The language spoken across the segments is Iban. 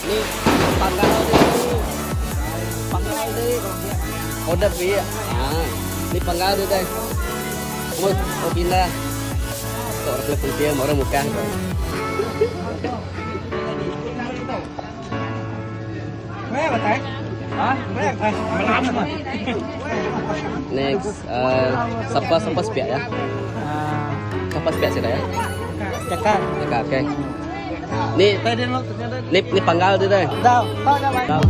Ni panggal dia ni. Panggal dia. Order pi. Ha. Ni panggal dia deh. Mau oh, pindah. Tok orang telefon dia, orang muka. Next, uh, siapa siapa sepiak ya? Siapa sepiak sih ya? Cakap. Cakap, okay. Ni ni ni panggal dia deh. Tahu, tahu dah Tahu.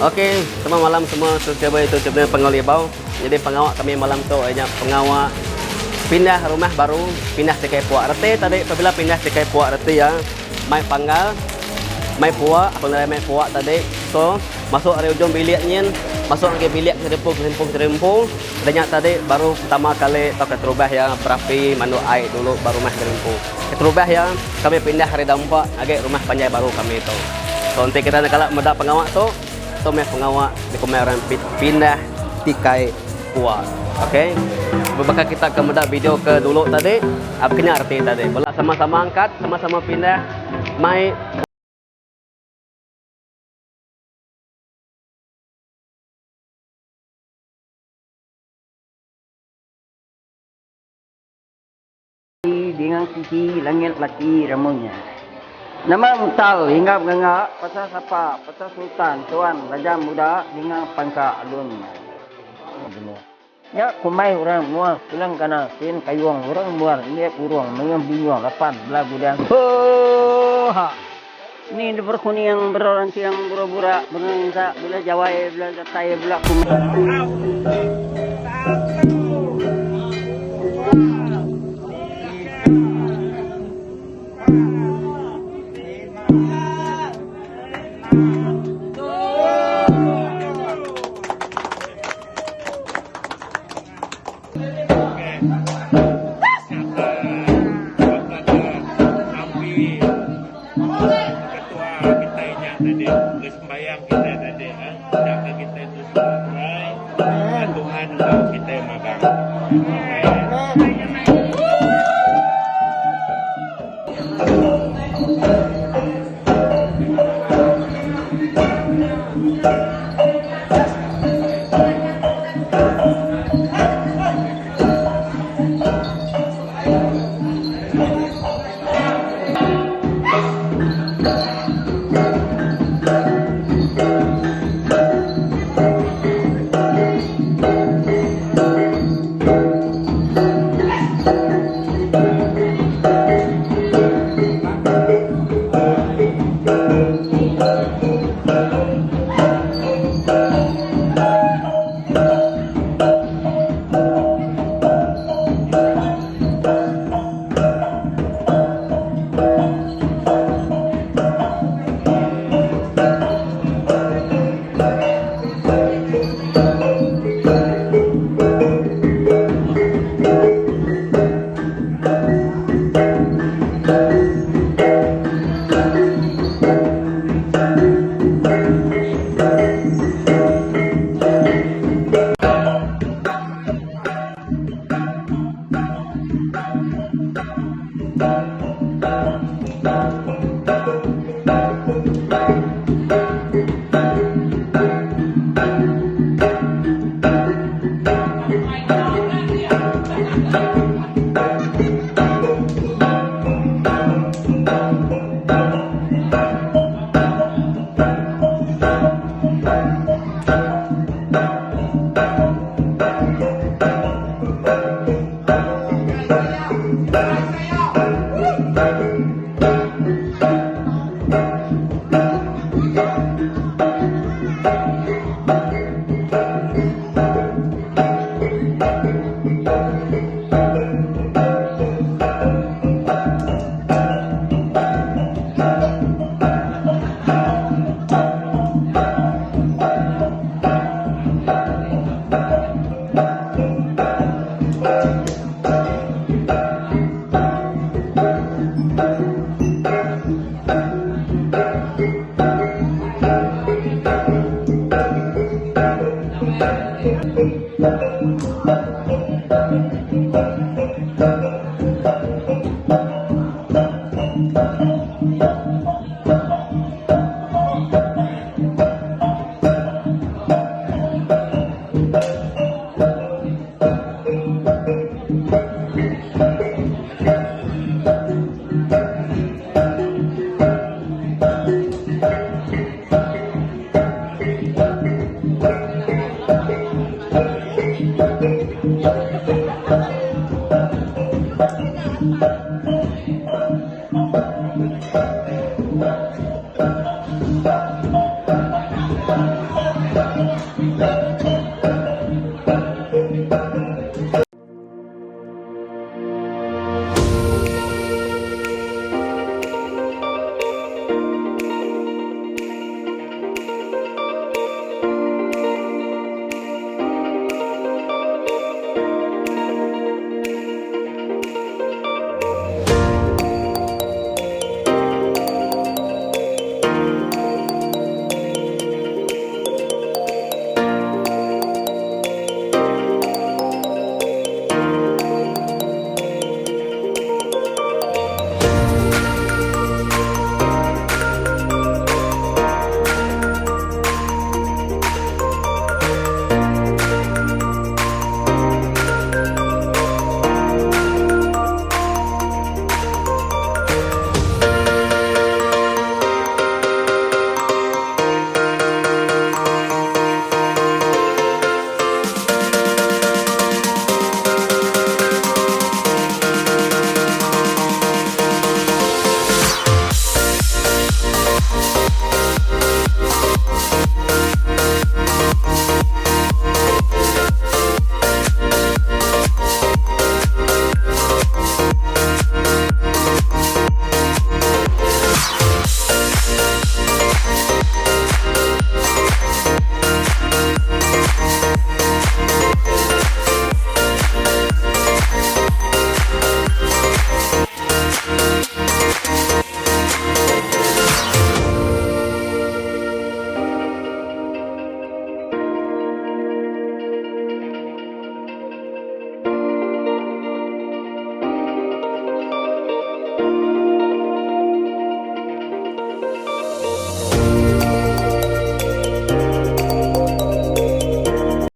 Okey, selamat malam semua subscriber YouTube channel Panggau Libau. Jadi pengawa kami malam tu ianya pengawa pindah rumah baru, pindah tikai puak. Reti tadi apabila pindah tikai puak reti iya mai panggal, mai puak, aku nadai mai puak tadi. So, masuk ari ujung bilik nyin, masuk ngagai bilik seripu seripu seripu. Udah nya tadi baru pertama kali tauka terubah iya berapi manduk ai dulu ba rumah seripu. Keterubah iya kami pindah ari dampa ngagai rumah panjai baru kami tu. So enti kita enda kala meda pengawa tu, tu meh pengawa dikumbai orang pindah tikai pua. Ok. Baka kita ke meda video ke dulu tadi, baka nya reti tadi. Bela sama-sama angkat, sama-sama pindah mai. Dinga siti langit laki ramu nya. Nama mutal hinggap gangga pasal sapa pasal sultan tuan raja muda dinga pangka alun nya. Nya kumbai orang mua tulang kana sin kayung orang muar indik urung mayuh bingung lapan bela gudang hooha. Ni da berkuning beranting bura bura berengsa bela jawai bela datai bela kumai. Ketua kitai nya tadi ke sembahyang kitai tadi deka kitai tu semua gerai Tuhan enggau kitai magang. Amen.